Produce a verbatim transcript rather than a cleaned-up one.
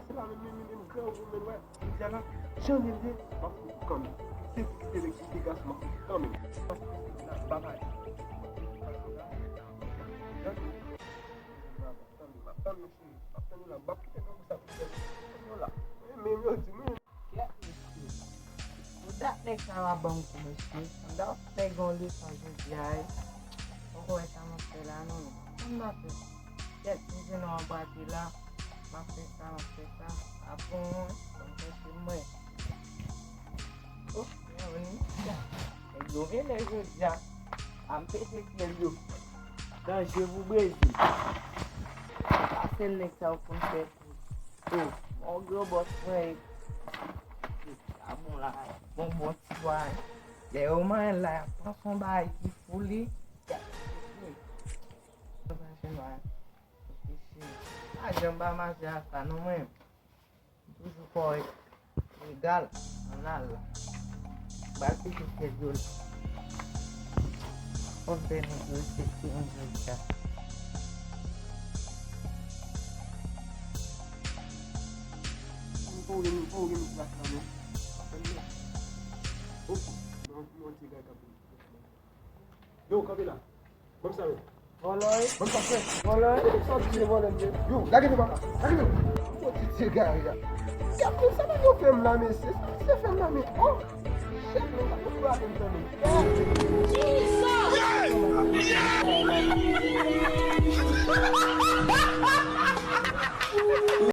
Se la menm, menm, menm, menm, grangou, menm, wè. Jodi a la, jan li ye, m ap fout kanmenm. Se pou kite nèg ki te gason, m ap fout kanmenm. Bagay. M ap tann ou, m ap tann ou, cheri. M ap tann ou la. M p ap kite grangou sa pou fè. Tann ou la. Menm, menm, yo di, menm. Kèt mesye. Pou dat nèg sa yo ap ban m kou mesye. Pandan nèg yon leson jodi a, poko wè sa m ap fè la non. Sa m ap fè? Kèt, m jwenn yon anbwate la. M ap fè sa, m ap fè sa. Apre yon, m chèche mwen. Oh, men yon nèg sa. Nèg yo vene jodi a. A m pete fyèl yo. Danje pou Brezil. Pa sèl nèg sa yo konn fè. Oh, yon gwo bòs mwen. A bon la, bon, bon ti bwa. Lè yo manyen la, y ap panse yon bagay ki fou li. Y ap fou. Yo pa chen mwen. Reflechi. Pa janm pa mache a sa non mwen. M toujou kòrèk. Egal. Ann al la. Bal pete tèt yo la. Fò m fè nèg yo respekte mwen jodi a. Fò w gen, fò w gen plas la, men. Ok. Bon, bon, ti gay k ap vin. Yo, kanpe la. Ban m sa, yo. Vòlò, wi. Ban m sa, frè. Vòlò, wi. Sa w di se vòlò, m di. Yo, lage men papa. Lage men. Bon, ti, ti gay la. Gad men sa nèg yo fè m la, mesye. Sa misye fè m la, men. Oh! Shit, men, gad men pou la fè m tann.